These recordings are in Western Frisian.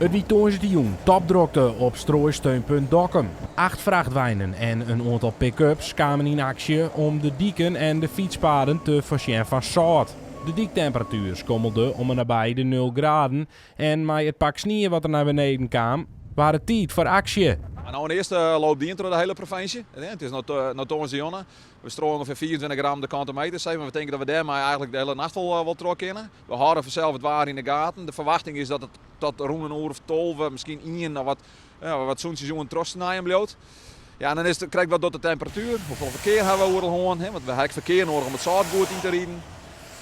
It wie tongersdeitejûn topdrokte op strooisteunpunt Dokkum. Acht frachtweinen en in oantal pick-ups kamen yn aksje om de diken en de fytspaden te foarsjen fan sâlt. De dyktemperatuer skommelde om en nabij de nul graden en mei it pak snie wat der nei beneden kaam, waard it tiid foar aksje. No, in earste loop dien troch de hiele provinsje. It is no tongersdeitejûn. We strooie ûngefear 25 gram de kante meter, zeg maar. We tinke dat we dêrmei eigentlik de hiele nacht wol troch kinne. We hâlde fansels it waar yn de gaten. De ferwachting is dat it tot rûn in oere of 12, miskien ien, noch wat, ja, wat súntsjes trochsnijen bliuwt. Ja, en dan is it krekt wat docht de temperatuer, hoefolle ferkear ha we oeral hân, hè, want we ha ek ferkear nedich om it sâlt goed yn te riden.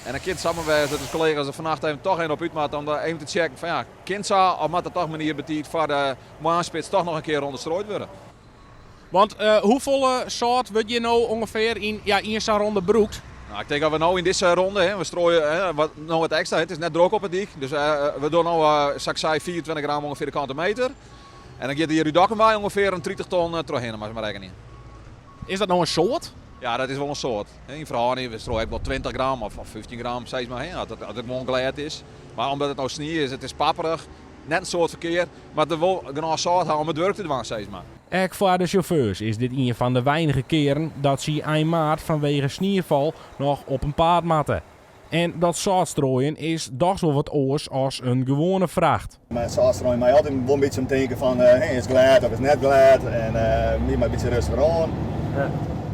En dan kin it samar wêze dat ús kollega's der fannacht even toch even op út moatte om der even te checken fan ja, kin it sa of moat der toch menear betiid foar de moarnsspits toch noch in kear ronde strooid wurde. Want hoefolle sâlt wurdt hjir no ûngefear yn, ja, ien sa'n ronde brûkt? Nou, ik tink dat we no yn dizze ronde, hè, we strooie, hè, wat, no wat ekstra, it is net drok op 'e dyk, dus we dogge no, sa't ik sei, 24 gram ûngefear de kante meter. En dan giet der hjir út Dokkum wei ûngefear in 30 ton trochhinne, moatst mar rekkenje. Is dat no in soad? Ja, dat is wol in soad. Yn ferhâlding, we strooie ek wol 20 gram of 15 gram, sis mar, hè, as it gewoan glêd is. Mar omdat it no snie is, it is papperich, net in soad ferkear, mar der wol genôch sâlt ha om it wurk te dwaan, sis mar. Ek foar de sjauffeurs is dit ien fan de weinige kearen dat sy ein maart fanwege sniefal noch op 'en paad moatte. En dat sâltstrooien is dochs wol wat oars as in gewoane fracht. Mei it sâltstrooien moat je altyd wol in bytsje om tinke fan hey, is it glêd of is it net glêd en my moat in bytsje rêstiger oan.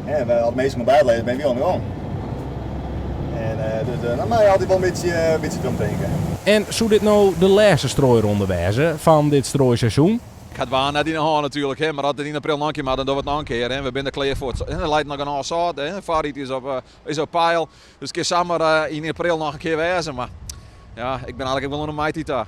En as minsken op bêd lizze, binne wy oan de gong. En dus dan moat je altyd wol in bytsje derom tinke. En soe dit no de lêste strooironde wêze fan dit strooiseizoen? Ik ha it waar net yn 'e hân natuerlik, hè, mar as it yn april noch in kear moat, dan dogge we it noch in kear. Hè. We binne der klear foar. Der leit noch genôch sâlt, hè. Foarried is op peil. Dus it kin samar yn april noch in kear wêze. Mar ja, ik bin eigentlik ek wol oan de maitiid ta.